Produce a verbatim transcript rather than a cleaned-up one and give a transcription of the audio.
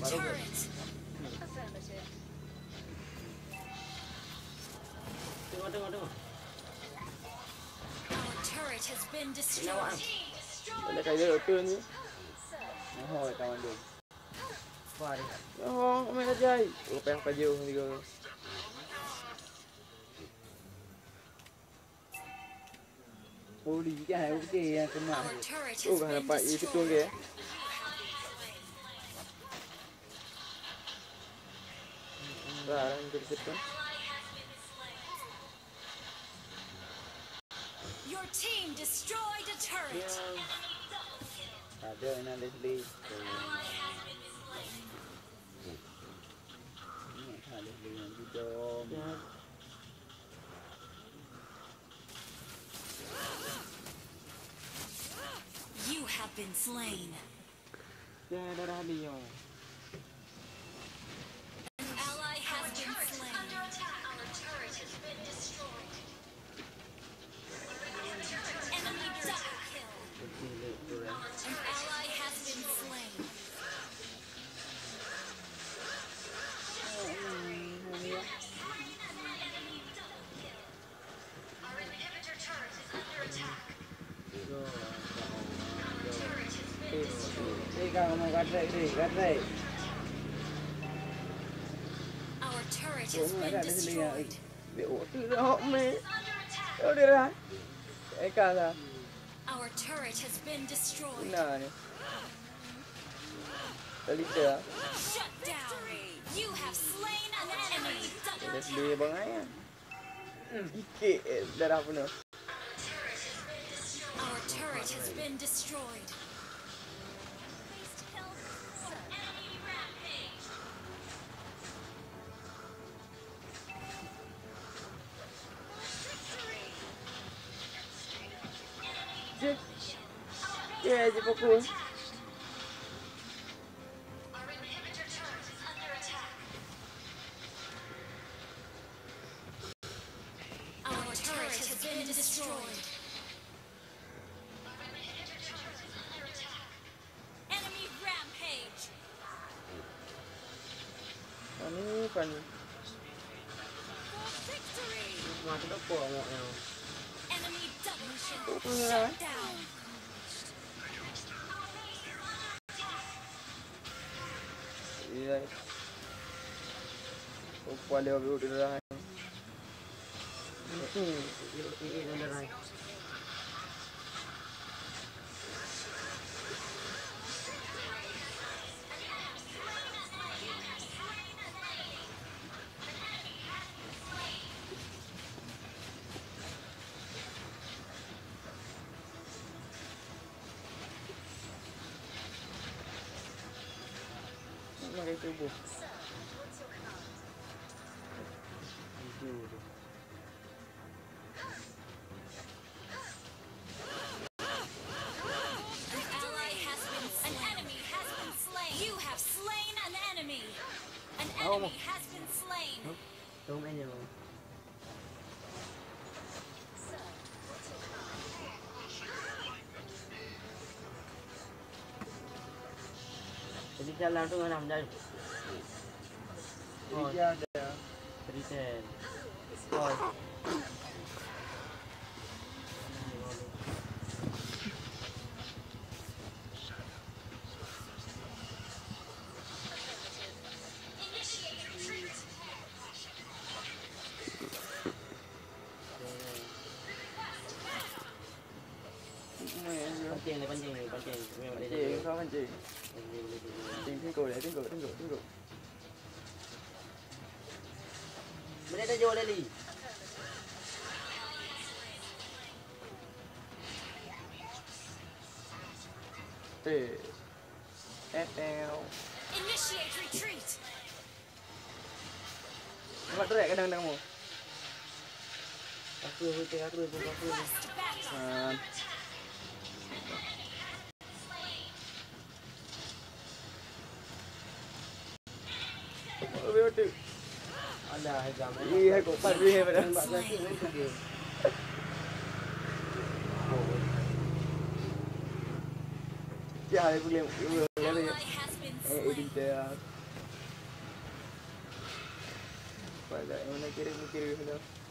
turret. Tengok, tengok, tengok. Our turret has been destroyed. Ada kaya betul ni. Oh, kawan dia. Wah, dia. Oh, main saja. Oh, payah pajoh ni ke. Oh, di kan, okey, yang kena. Our turret has been destroyed. Oh, dah dapat itu tu, okey. Dah, dah, dah, dah. Your team destroyed a turret. Ya. Ada yang ada Leslie. Ini ada Leslie yang hijau. Ya. You have been slain. Ya, darah dia. An ally has been slain. Enemy double kill. An ally has been slain. Eh, kau mau gatrek, eh, gatrek. Our turret has been destroyed. Dia, oh, tu dah hot, mate. Oh, dia dah. Eh, kau dah. Our turret has been destroyed. Nah, ni. Tadi tu lah. Shut down. You have slain an enemy. Dia sedih bangai kan. Sikit, eh, darah penuh. Our turret has been destroyed. Cek. Ya, je fokus. Our turret has been destroyed. Enemy rampage. Ani, Fani. For victory. Mati dah kok ngok yang. Enemy double kill. Shut down. Iya. Upah dia dulu dah. Nak pakai tubuh. Video tu. An ally has been slain. An enemy has been slain. You have slain an enemy. An enemy has been slain. Don't main alone. Jadi jalan tu kan Hamzah. Jadi dia ada. Jadi sen. Oh. Pancing, pancing, pancing. Pancing, kau pancing. Pancing, tengok dia, tengok, tengok, tengok. Boleh tunjuk, Leli. Eh. Eh, eh. Initiate retreat. Nampak trek kadang-kadang kamu. Aku, aku, aku, aku, aku. Request backup. Ah. Lebih betul. Ada, ada. Iya, kok empat lebih pada. Tembak sakit, main sakit. Ya, aku boleh, boleh, boleh. Ally has been slain. Eh, edit dia. Lah, mana kirim, kirim dah.